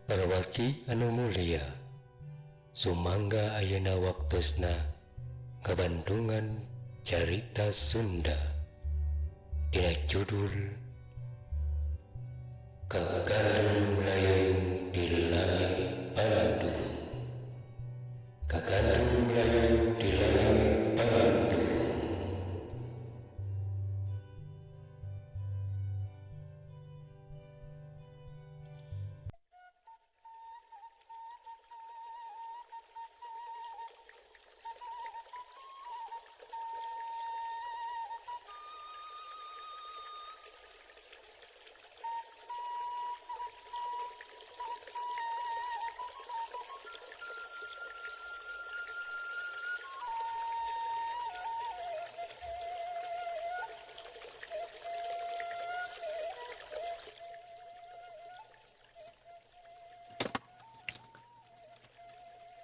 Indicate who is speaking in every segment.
Speaker 1: Parawargi anu mulia, sumangga ayeuna waktosna kabandungan Carita Sunda dina judul Kagandrung Layung di Langit Bandung. Kagandrung Layung di Langit Bandung.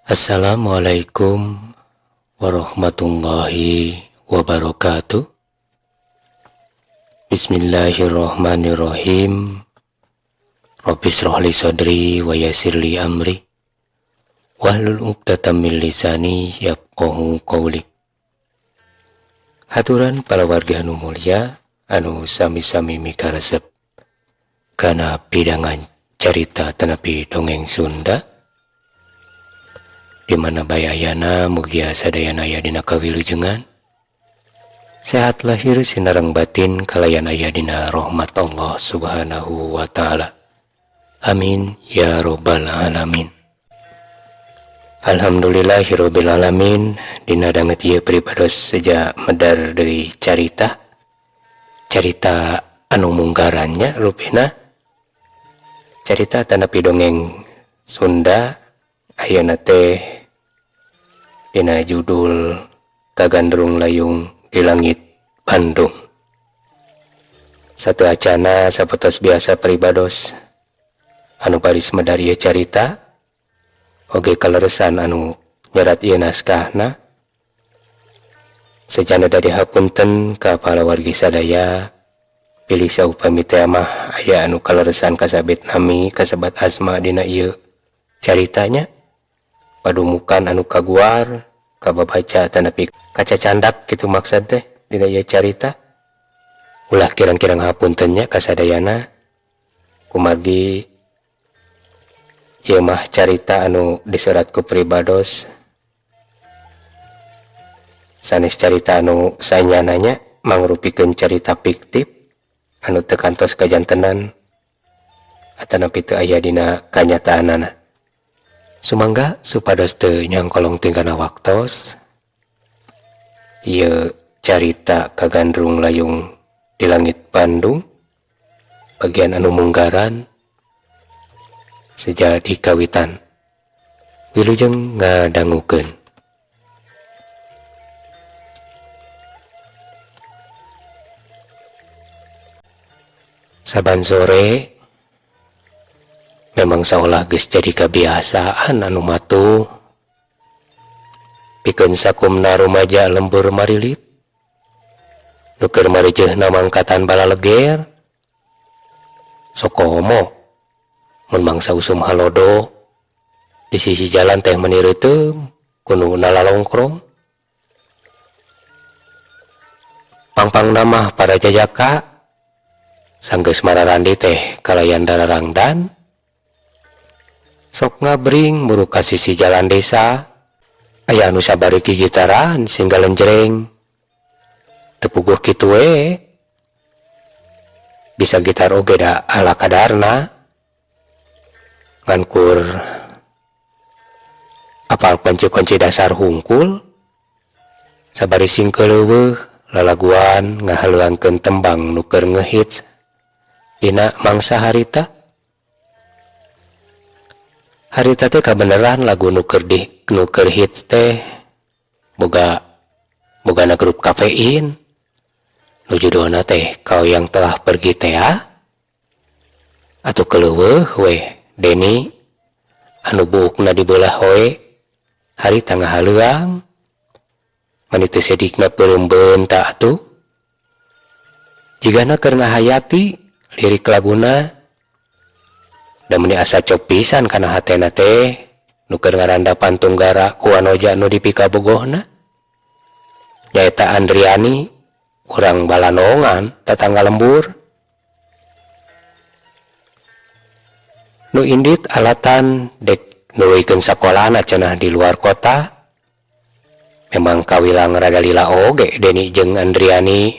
Speaker 1: Assalamualaikum warahmatullahi wabarakatuh. Bismillahirrahmanirrahim. Rabbi shrah li sadri wa yassir li amri wahlul 'uqdatam min lisani yafqahu qawli. Haturan para warga anu mulia anu sami-sami mikaresep kana pidangan carita tanapi dongeng Sunda, di mana bae ayana mugia sadayana aya dina kawilujengan, sehat lahir sinareng batin kalayan aya dina rahmat Allah Subhanahu wa taala. Amin ya robbal alamin. Alhamdulillahirabbil alamin. Dina danget ieu pribados seja medar deui carita. Carita anu munggarannya rupina carita tanapi dongeng Sunda ayeuna teh dina judul Kagandrung Layung di Langit Bandung. Satu acana sapertos biasa pribados anu baris medar ieu carita oge kaleresan anu nyerat ieu naskahna. Sejana dari hapunten ka para wargi sadaya, pilih saupami teh mah aya anu kaleresan kasabet nami kasebat asma dina ieu caritanya. Padumukan anu kaguar kababaca tanapi kaca candak kitu maksud teh dina ieu carita. Ulah kirang-kirang hapuntennya kasadayana, kumargi ieu mah carita anu diserat ku pribados sanes carita anu sanyananya mangrupikeun carita fiktif anu teu kantos kajantenan atanapi teu aya dina kanyataanana. Sumangga supados teu nyangkolong tingkana waktos, ieu carita Kagandrung Layung di Langit Bandung bagian anu munggaran sejadi kawitan. Wilujeng ngadangukeun. Saban sore memang seolah geus jadi kebiasaan anu matuh pikeun sakumna rumaja lembur marilit nu keur marijehna mangkatan balaleger sokomo mun mangsa usum halodo di sisi jalan teh meuni reuteum kudu nalalongkrong pangpang namah para jajaka sanggeus mararandi teh kalayan dararangdan sok ngabring muru ka sisi jalan desa aya anu sabareuki gitaran singga lenjreng teu puguh kitu we bisa gitar oge da ala kadarna ngan kur apal kunci-kunci dasar hungkul sabari singkeuleuweuh lalaguan ngahaleuangkeun tembang nu keur ngehits dina mangsa harita. Harita teh kabeneran lagu nu keur di nu keur hits teh boga bogana grup Kafein nu judulna teh Kau Yang Telah Pergi Tea atuh keuleuweuh weh Deni anu buukna dibelah we harita ngahaleuang mani teu sedikna peureumbeun ta atuh jigana keur ngahayati lirik laguna. Da meuni asa cop pisan kana hatena teh nu keur ngarandapan tunggara ku wanoja nu dipikabogohna. Nyaeta Andriani, urang Balanongan, tatangga lembur. Nu indit alatan dek nuluykeun sakolana cenah di luar kota. Memang kawilang rada lila oge Deni jeung Andriani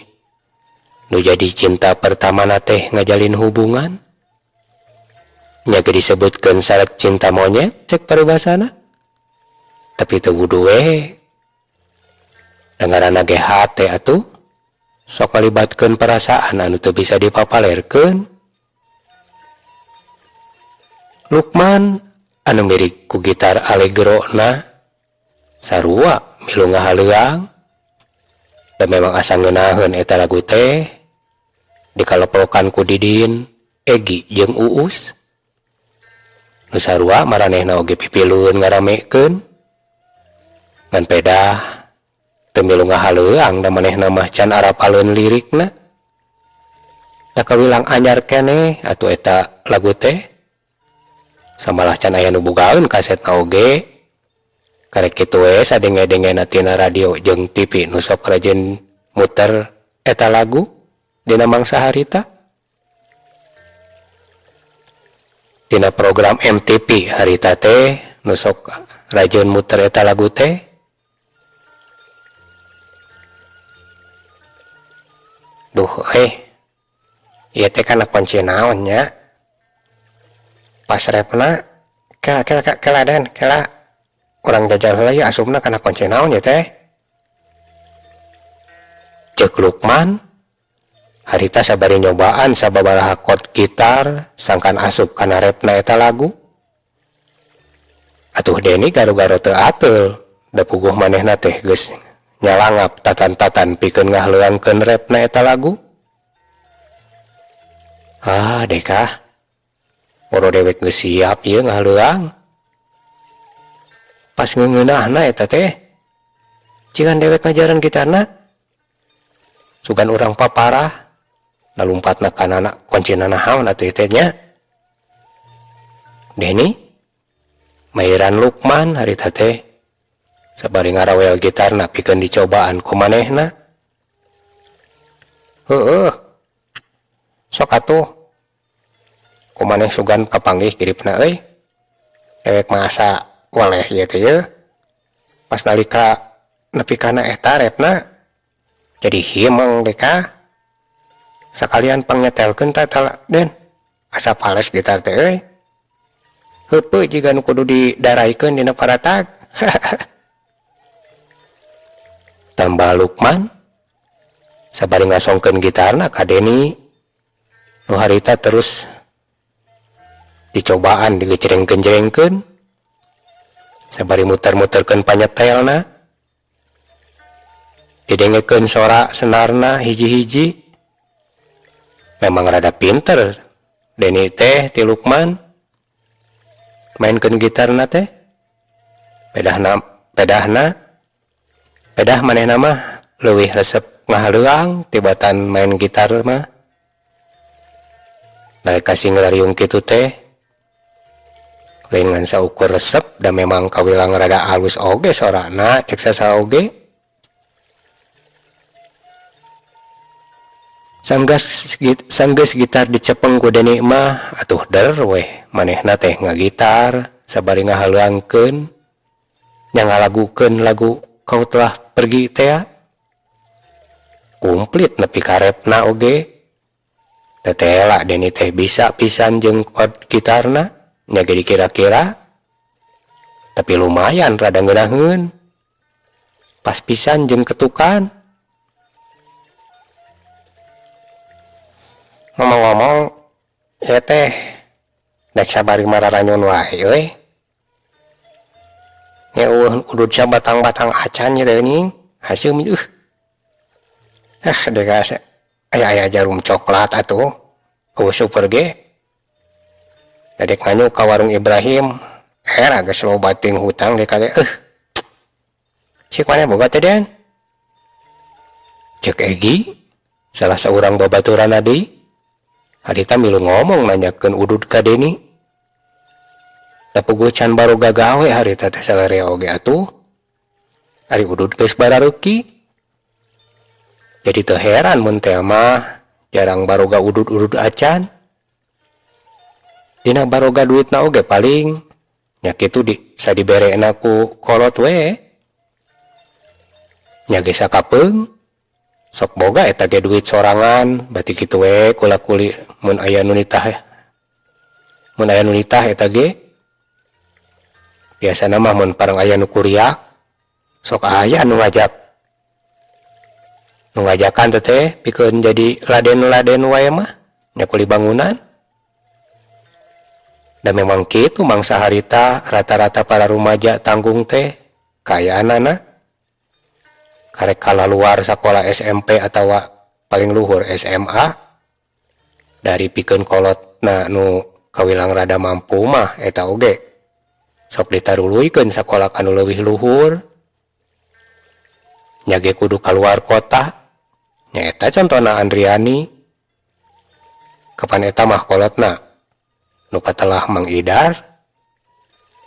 Speaker 1: nu jadi cinta pertamana teh ngajalin hubungan. Nya ge disebutkeun syarat cinta monyet cek paribasana. Tapi teu kudu we. Da ngaranna ge hate atuh. Sok ngalibatkeun perasaan anu teu bisa dipapalerkeun. Lukman anu mirik ku gitar allegro-na sarua milu ngahaleuang. Da memang asa ngeunaheun eta lagu teh dikalopokan ku Didin, Egi jeung Uus. Nu sarua maranehna oge pipilueun ngaramekeun. Ngan pedah teu milu ngahaleuang da manehna mah can arapaleun lirikna. Da kawilang anyar keneh atuh eta lagu teh. Samalah can aya nu bogaeun kasetna oge. Karek kitu we sadenge-dengena tina radio jeung TV nu sok rajin muter eta lagu dina mangsa harita. Dina program MTV harita teh nu sok rajin muter eta lagu teh. Duh ieu teh kana kunci naon nya? Pas repna kela kela kela den kela urang jajal heula ieu asupna kana kunci naon ieu teh? Ceuk Lukman harita sabari nyobaan sababaraha chord gitar sangkan asup kana repna eta lagu. Atuh Deni garo-garo teu ateul da puguh manehna teh geus nyalangap tatan-tatan pikeun ngahleuangkeun repna eta lagu. Ah, dekah. Moro dewek geus siap ieu ngahleuang. Pas ngeungeunahna eta teh cigan dewek ngajaran gitarna. Sugan urang paparah lalumpatna kana kuncina naon atuh teh nya. Deni mairan Lukman harita teh sabari ngarawel gitarna pikeun dicobaan ku manehna. Heueuh. Sok atuh. Ku maneh sugan kapanggih giripna euy. Dewek mah asa weleh ieu teh yeuh. Pas nalika nepi kana eta repna jadi himeng deka. Sakalian pangnyetelkeun ta eta Den. Asa pales gitar teh euy. Heupeut jiga nu kudu didaraikeun dina paratag. Tambah Lukman sabari ngasongkeun gitarna ka Deni. Nu harita terus dicobaan digecerengkeun-jerengkeun. Sabari muter-muterkeun panyetelna. Didengekeun sora senarna hiji-hiji. Memang rada pinter Deni teh ti Lukman mainkeun gitarna teh. Pedahna pedahna pedah manehna mah leuwih resep ngahaleuang tibatan main gitar mah. Nalika sing rariung kitu teh lain ngan saukur resep da memang kawilang rada alus oge sorana cek sasaha oge. Sanggeus gitar dicepeng ku Deni mah atuh der weh manehna teh ngagitar sabari ngahaleuangkeun nya ngalagukeun lagu Kau Telah Pergi teh. Komplit nepi ka repna oge. Tetela Deni teh bisa pisan jeung chord gitarna nya ge dikira-kira tapi lumayan rada ngeunaheun. Pas pisan jeung ketukan. Ngomong-ngomong ieu teh dek sabari mararanyun wae euy. Nya eueuh udud sabatang-batang acan nya teh geuning. Haseum eueuh. Dek asa aya-aya jarum coklat atuh. Eueuh super ge. Dadek nganyu ka warung Ibrahim, era geus loba teuing hutang dek kade eueuh. Cik maneh boga teh Den? Ceuk Egi, salah saurang babaturanna deui. Harita milu ngomong nanyakeun udud ka Deni. Da puguh can baroga gawe harita teh salarea oge atuh. Ari udud geus barareuki. Jadi teu heran mun teh mah jarang baroga udud-udud acan. Dina baroga duitna oge paling nya kitu di sadiberena ku kolot we. Nya ge sakapeung sok boga eta ge duit sorangan bati kitu we kula-kuli mun aya nu nitah mun aya nu nitah eta ge. Biasana mah mun parang aya nu kuriak sok aya nu ngajak nu ngajakan teh pikeun jadi laden-laden wae mah nya kuli bangunan. Da memang kitu mangsa harita rata-rata para rumaja tanggung teh kaayaanana karek kalaluar sakola SMP atawa paling luhur SMA dari pikeun kolotna nu kawilang rada mampu mah eta oge sok ditaruluikeun sakola kanu leuwih luhur nya ge kudu kaluar kota nyaeta contona Andriani kapan eta mah kolotna nu katelah Mang Idar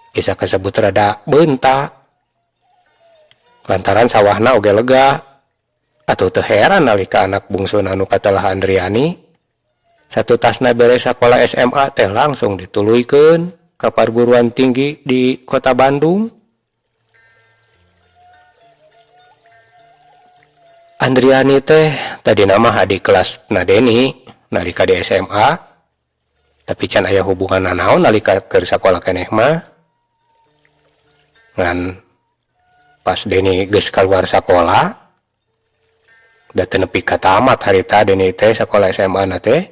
Speaker 1: bisa kasebut rada beunta lantaran sawahna oge lega atuh teu heran nalika anak bungsuna nu katelah Andriani satutasna beres sakola SMA teh langsung dituluykeun ka perguruan tinggi di kota Bandung. Andriani teh tadina mah adik kelas na Deni nalika di SMA, tapi can aya hubungan nanaon nalika keur sakola keneh mah. Ngan pas Deni geus kaluar sakola da teu nepi ka tamat harita Deni teh sakola SMA na teh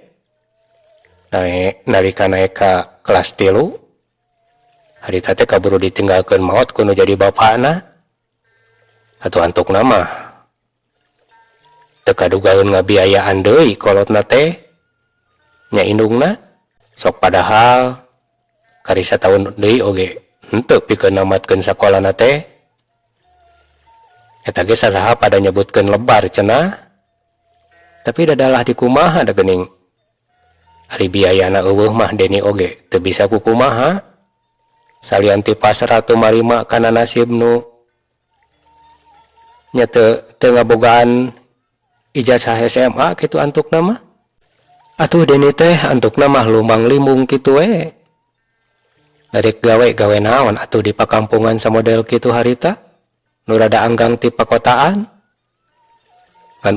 Speaker 1: naek nalika naek ka kelas 3 harita teh kaburu ditinggalkeun maot ku nu jadi bapana. Atuh antukna mah teu kadugaeun ngabiayaan deui kolotna teh nya indungna sok padahal kari sataun deui oge henteu pikeun namatkeun sakolana teh. Eta ge sasaha pada nyebutkeun lebar cenah tapi dadalah dikumaha da geuning ari biayana eueuh mah Deni oge teu bisa kukumaha salian ti pasrah tumarima kana nasib nu nya teu ngabogaan ijazah SMA kitu antukna mah. Atuh Deni teh antukna mah lumang limbung kitu we. Darek gawe-gawe naon atuh di pakampungan samodel kitu harita nu rada anggang ti pakotaan. Ngan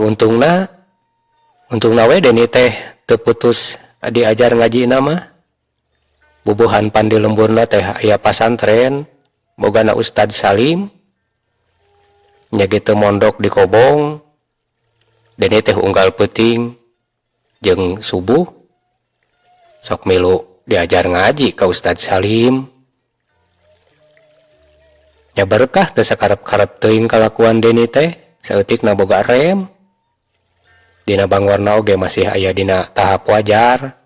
Speaker 1: untungna we Deni teh teu putus diajar ngajina mah. Bubuhan pan di lemburna teh aya pasantren bogana Ustad Salim nya ge teu mondok di Kobong. Deni teh unggal peuting jeung subuh sok milu diajar ngaji ka Ustad Salim. Nya berkah teu sakarep-karep teuing kalakuan Deni teh saeutikna boga rem. Dina bangwarna oge masih aya dina tahap wajar.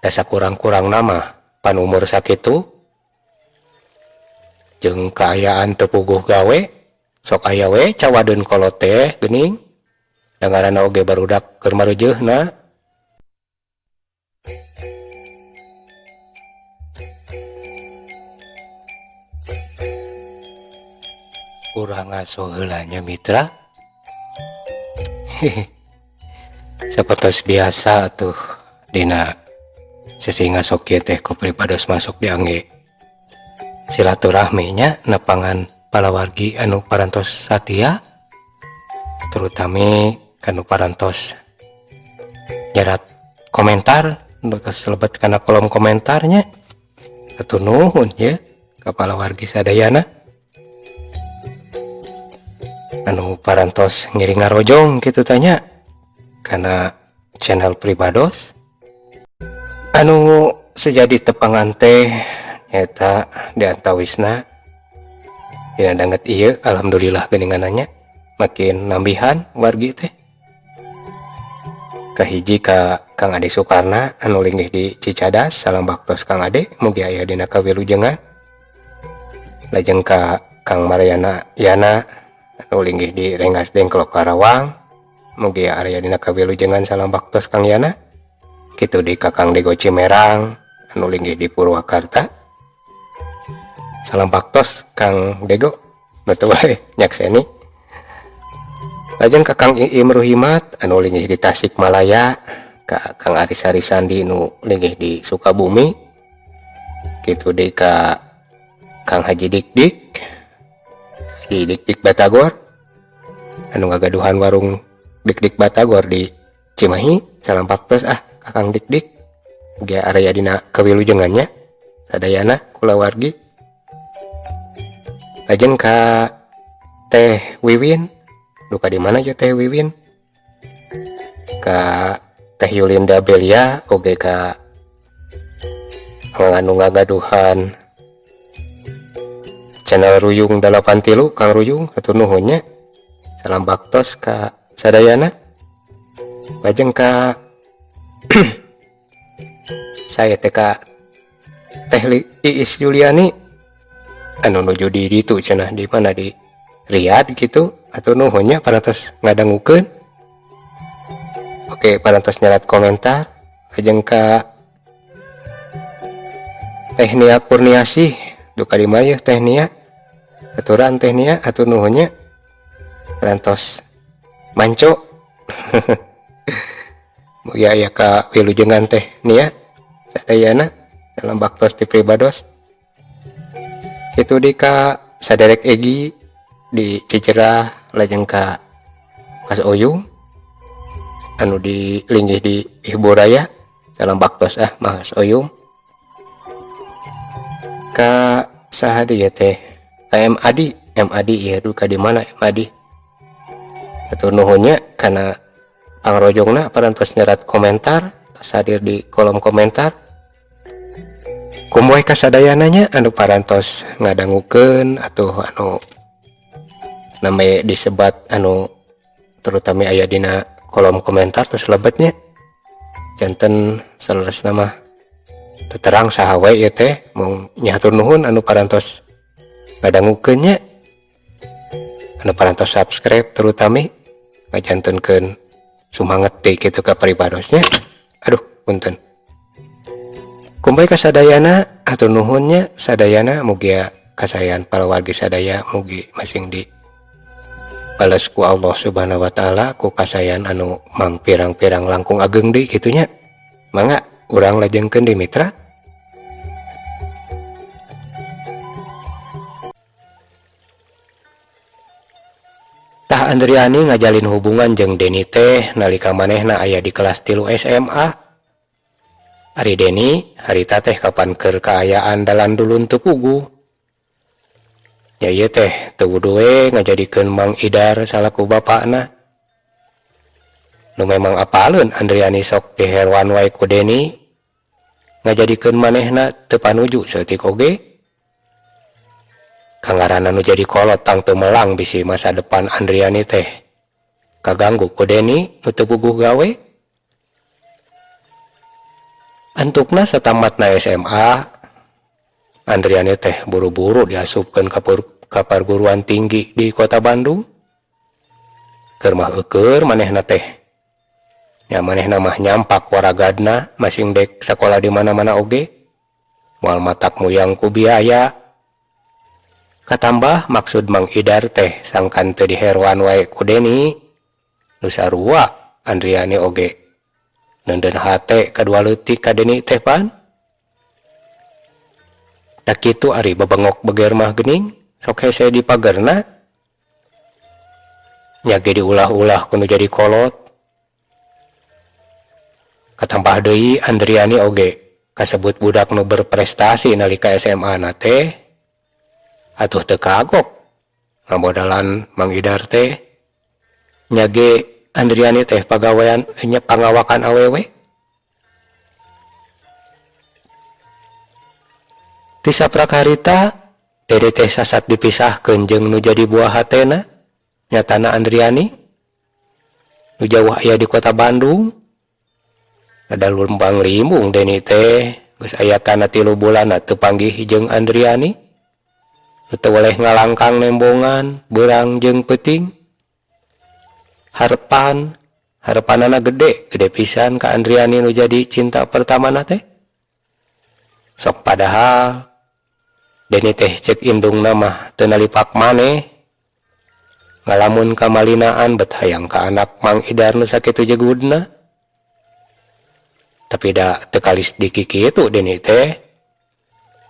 Speaker 1: Da sakurang-kurangna mah pan umur sakitu jeung kaayaan teu puguh gawe sok aya we cawadeun kolot teh geuning da ngaranna oge barudak keur mareujeuhna. Urang ngaso heula nya mitra. Sapertos biasa atuh dina sesi ngasok kieu teh ku pribados masuk diangge silaturahmi nya nepangan palawargi anu parantos satia terutami kanu parantos nyerat komentar nu tos lebet kana kolom komentarnya. Atuh nuhun ye ka palawargi sadayana anu parantos ngiring ngarojong kitu tanya kana channel pribados. Anu sejadi tepangan teh nyata di antawisna dina danget ieu alhamdulillah geuningananya makin nambihan wargi teh. Kahiji ka Kang Ade Sukarna anu linggih di Cicadas, salam baktos Kang Ade mugi aya dina kawilujengan. Lajeng ka Kang Mariana Yana anu linggih di Rengas Dengklok Karawang, mugi aya dina kawilujengan, salam baktos Kang Yana. Kitu di Kakang Dego Cimerang anu linggih di Purwakarta, Salam baktos Kang Dego betul wae nyakseni. Lajeng ka Kang Iim Ruhimat anu linggih di Tasikmalaya, ka Kang Aris Arisandi nu linggih di Sukabumi, kitu deui ka Kang Haji Dikdik, Haji Dikdik Batagor anu ngagaduhan warung Dikdik Batagor di Cimahi. Salam baktos ah ka Kang Dikdik, mugia aya dina kawilujengannya sadayana kulawargi. Lajeng ka Teh Wiwin, duka di mana ya Teh Wiwin, ka Teh Yulinda Belia oge ka anu ngagaduhan channel Ruyung 83, Kang Ruyung, hatur nuhun nya. Salam baktos ka sadayana. Lajeng ka saya teh ka Teh Iis Juliani anu nuju di ditu cenah, di mana, di Riyadh gitu, hatur nuhun nya parantos ngadangukeun. Oke, parantos nyerat komentar. Lajeng ka Teh Nia Kurniasih, duka di mana Teh Nia, aturan Teh Nia, hatur nuhun nya parantos manco. Mugia aya ka wilujengan Teh Nia sadayana. Salam baktos ti pribados. Itu di ka Saderek Egi di Cijerah, lajeng ka Mas Oyung anu di linggih di Hiburaya. Salam baktos ah Mas Oyung. Ka saha deui teh, ka M Adi, M Adi ya, duka di mana M Adi, hatur nuhun nya kana pangrojongna parantos nyerat komentar, tos hadir di kolom komentar. Kumaha ka sadayana nya anu parantos ngadangukeun atuh anu name disebat, anu terutama aya dina kolom komentar terus lebetnya. Janten saleresna mah teu terang saha we ieu teh, mung nya hatur nuhun anu parantos ngadangukeun nya, anu parantos subscribe, terutami ngajantenkeun sumanget deui kitu ka pribadosnya. Aduh, punten. Kumaha ka sadayana, hatur nuhun nya sadayana. Mugia kasayan para wargi sadaya mugi masing di bales ku Allah Subhanahu wa Ta'ala ku kasayan anu mang pirang-pirang langkung ageng deui kitu nya. Mangga urang lajengkeun di mitra. Tah, Andriani ngajalin hubungan jeung Deni teh nalika manehna aya di kelas 3 SMA. Ari Deni harita teh kapan keur kaayaan dalan dulun teu puguh. Nya ieu teh teu wudu we ngajadikeun Mang Idar salaku bapakna. Nu memang apaleun Andriani sok diheroan wae ku Deni, ngajadikeun manehna teu panuju saeutik oge. Kangaranna nu jadi kolot tangtu melang bisi masa depan Andriani teh kaganggu ku Deni nu teu puguh gawe. Antukna satamatna SMA, Andriani teh buru-buru diasupkeun ka perguruan tinggi di kota Bandung. Keur mah eukeur manehna teh. Nya manehna mah nyampak waragadna masing dek sakola di mana-mana oge. Moal matak muyang ku biaya. Katambah maksud Mang Idar teh sangkan teu diheroan wae ku Deni. Nu sarua Andriani oge neundeun hate kadua leutik ka Deni teh pan. Da kitu ari bebengok beger mah geuning sok hese dipagerna. Nya ge diulah-ulah ku nu jadi kolot. Katambah deui Andriani oge kasebut budak nu berprestasi nalika SMA na teh. Atuh teu kagok ngamodalan Mang Idar teh. Nya ge Andriani teh pagawean nya pangawakan awewe. Ti saprak harita Dede teh sasat dipisahkeun jeung nu jadi buah hatena, nyatana Andriani nu jauh aya di kota Bandung. Ada lumbang limbung Deni teh geus aya kana 3 bulan teu panggih jeung Andriani. Nu teu weleh ngalangkang nembongan beurang jeung peuting. Harepan harepanana gede gede pisan ka Andriani nu jadi cinta pertamana teh. Sok padahal Deni teh cek indungna mah teu nalipak maneh. Ngalamun kamalinaan bet hayang ka anak Mang Idar nu sakitu jegudna. Tapi da teu kalis dikikitu Deni teh.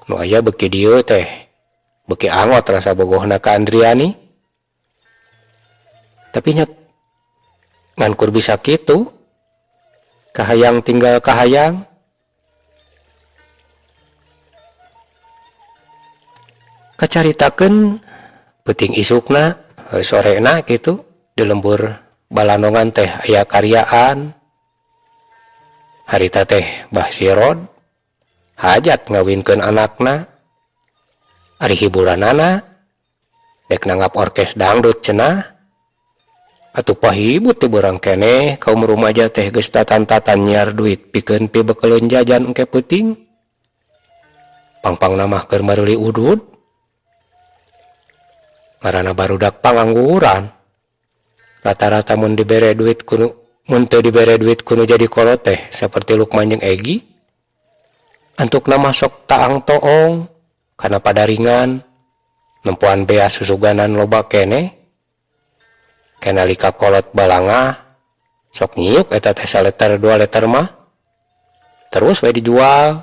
Speaker 1: Nu aya beuki dieu teh beuki angot rasa bogohna ka Andriani. Tapi nya ngan kur bisa kitu. Kahayang tinggal kahayang. Kacaritakeun peuting isukna, sorena kitu di lembur Balanongan teh aya karyaan. Harita teh Bah Sirod hajat ngawinkeun anakna. Ari hiburanana dek nanggap orkes dangdut cenah. Atuh pahibut teh beurang keneh kaum rumaja teh geus tatan-tatan nyiar duit pikeun pibekeleun jajan engke peuting. Pangpangna mah keur mareuli udud. Ngaranna barudak pangangguran. Rata-rata mun dibere duit kunu mun teu dibere duit kunu jadi kolot teh saperti Lukman jeung Egi. Antukna mah sok taang toong kana padaringan nempoan beas susuganan loba keneh. Kenalika kolot balangah sok nyiuk eta teh saleter dua leter mah. Terus we dijual.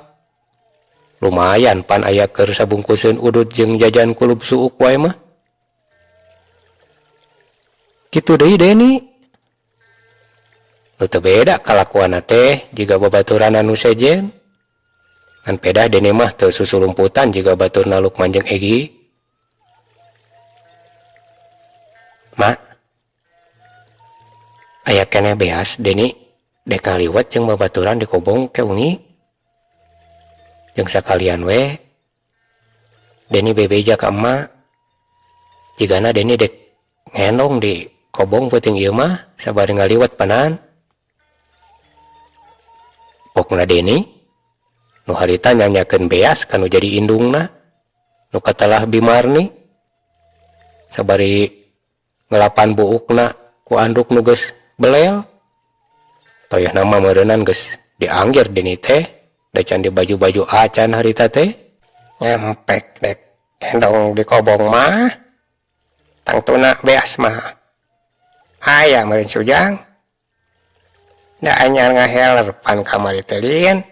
Speaker 1: Lumayan pan aya keur sabungkuseun udud jeung jajan kulub suuk wae mah. Kitu deui Deni. Nu teu beda kalakuanna teh jiga babaturan anu sejen. Ngan pedah Deni mah teu susulumputan jiga baturna Lukman jeung Egi. Ma, aya keneh beas Deni dek ngaliwet jeung babaturan di kobong ke wengi. Jeung sakalian we Deni bebeja ka emak. Jigana Deni dek ngendong di kobong peuting ieu mah sabari ngaliwet panan. Pokna Deni nu harita nyanyakeun beas kanu jadi indungna nu katelah Bimarni sabari ngelapan buukna ku anduk nu geus belel. Toyahna mah meureunnan geus dianggir Deni teh da can di baju-baju acan harita teh. Nyempek dek ngendong di kobong mah tangtuna beas mah aya meureun Sujang. Da anyar ngaheler pan kamari teh lin.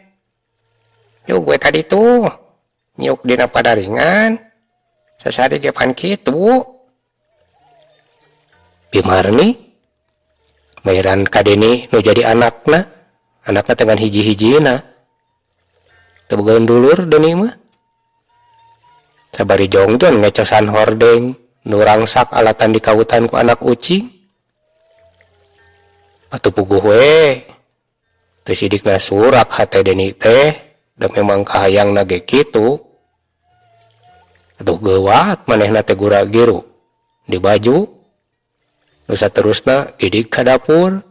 Speaker 1: Yuk gue tadi tuh nyuk dina padaringan sasari ge pan kitu. Bimarni mahiran ka Deni nu jadi anakna, anakna teh ngan hiji-hijina. Teu boga dulur Deni mah. Sabari jongjon ngecosan hordeng nu rangsak alatan dikawutan ku anak ucing. Atuh puguh we teu sidikna surak hate Deni teh, da memang kahayangna ge kitu. Atuh geuwat manehna teh gura-giru di baju. Nu saterusna gidig ka dapur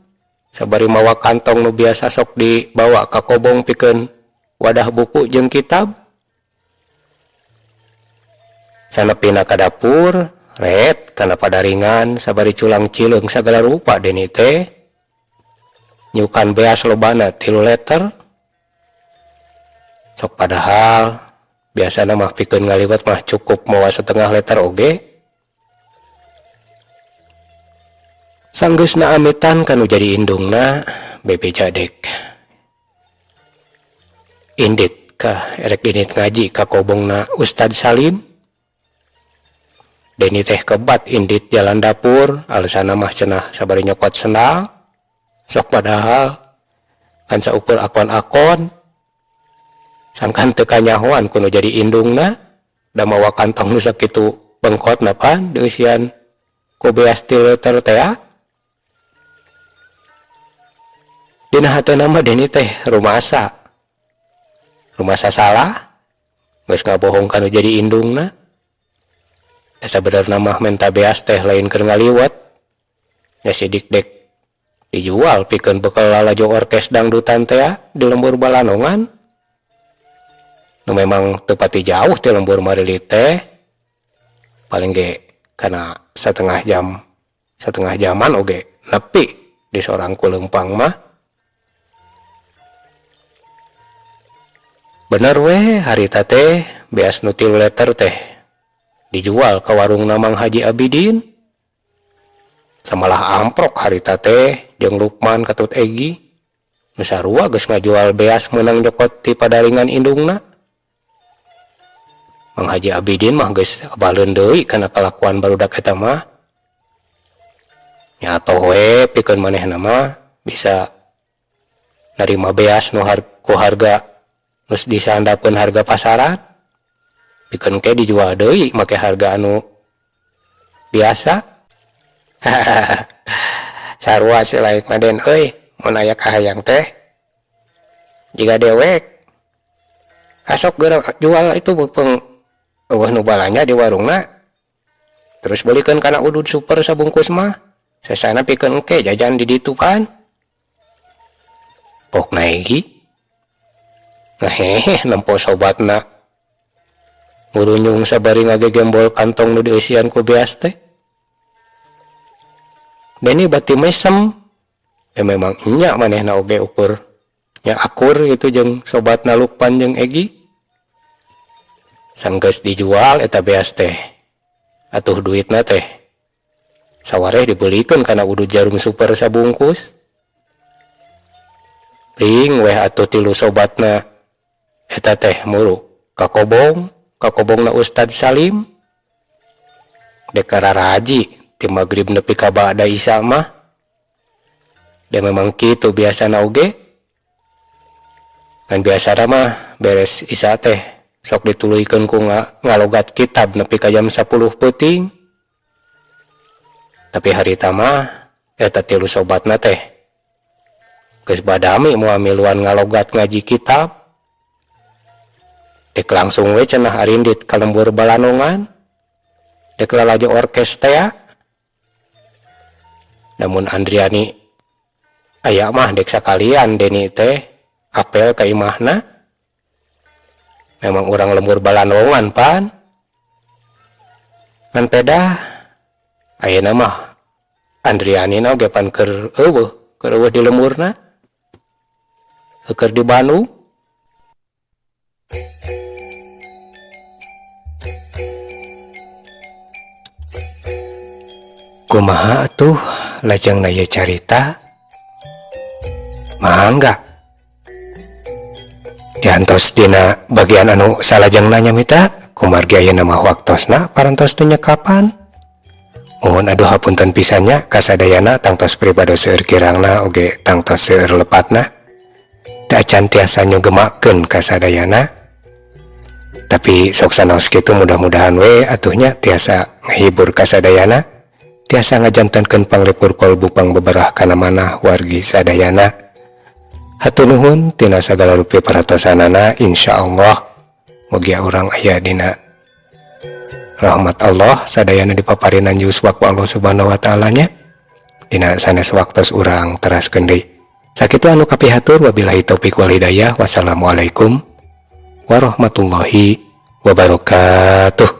Speaker 1: sabari mawa kantong nu biasa sok dibawa ka kobong pikeun wadah buku jeung kitab. Sanepina ka dapur, ret kana padaringan sabari culang cileung sagala rupa Deni teh. Nyukan beas lobana 3 liter. Sok padahal biasana mah pikeun ngaliwet mah cukup mawa setengah liter oge. Sanggeusna amitan kanu jadi indungna bebeja dek. Indit ka erek indit ngaji ka kobongna Ustad Salim. Deni teh kebat indit jalan dapur, alasanna mah cenah sabari nyokot sendal. Sok padahal kan saukur akon-akon. Sangkan teu kanyahoan kudu jadi indungna, da mawa kantong nu sakitu bengkotna pan dieusian ku beas 3 liter teh. Dina hatena mah Deni teh rumasa. Rumasa salah, geus ngabohong kanu jadi indungna. Da sabenerna mah menta beas teh lain keur ngaliwet. Nya sidik dek dijual pikeun bekel lalajo orkes dangdutan teh di lembur Balanongan. Nu memang teu pati jauh teh lembur Marili teh. Paling ge kana setengah jam, setengah jaman oge nepi di sorang ku leumpang mah. Bener we harita teh beas nu 3 liter teh dijual ka warungna Mang Haji Abidin. Samalah amprok harita teh jeung Lukman katut Egi. Nu sarua geus ngajual beas meunang nyokot ti padaringan indungna. Mang Haji Abidin mah geus baleun deui kana kalakuan barudak eta mah. Nya atoh we pikeun manehna mah bisa narima beas nu ku harga geus disandapeun harga pasaran. Pikeun ke dijual deui make harga anu biasa. Sarua si laik mah Den euy, mun aya kahayang teh jiga dewek. Asok geura jual itu bepeung eueuh nu balanja di warungna. Terus beulikeun kana udud super sabungkus mah. Sesana pikeun engke jajan di ditu pan. Pokna Egi. Ngahehe nempo sobatna. Ngurunyung sabari ngagegembol kantong nu dieusian ku beas teh. Deni bati mesem. Ya memang nya manehna oge ukur nya akur gitu jeung sobatna Lukman jeung Egi. Sanggeus dijual eta beas teh. Atuh duitna teh sawareh dibelikeun kana udud jarum super sabungkus. Pling weh atuh tilu sobatna eta teh muru ka kobong, ka kobongna Ustad Salim. Dek kararaji ti magrib nepi ka ba'da isya mah. Da memang kitu biasana oge. Ngan biasana mah beres isya teh sok dituluykeun ku ngalogat kitab nepi ka jam 10 peuting. Tapi harita mah eta tilu sobatna teh geus badami moal miluan ngalogat ngaji kitab. Dek langsung we cenah arindit ka lembur balanongan. Dek lalajo orkes tea. Namun Andriani aya mah dek sakalian Deni teh apel ka imahna. Memang urang lembur balanongan pan. Ngan pedah ayeuna mah Andriani na oge pan keur eueuh, keur eueuh di lemburna. Keur di Bandung. Kumaha atuh lajengna ieu carita? Mangga. Diantos dina bagian anu salajengna nya mitra, kumargi ayeuna mah waktosna parantos teu nyekapan. Mohon aduh hapunten pisan nya kasadayana tangtos pribados seueur kirangna oge tangtos seueur lepatna. Teu acan tiasa nyugemakeun kasadayana. Tapi sok sanaos kitu mudah-mudahan we atuh nya tiasa ngahibur kasadayana, tiasa ngajantenkeun panglipur kolbu pangbeberah kana manah wargi sadayana. Hatur nuhun tina sagala rupi perhatosanana, insyaallah mugia urang aya dina rahmat Allah sadayana dipaparinan yuswa ku Allah Subhanahu wa taala nya. Dina sanes waktos urang teraskeun deui. Sakitu anu kapihatur, wabillahi taufik wal hidayah. Wassalamualaikum warahmatullahi wabarakatuh.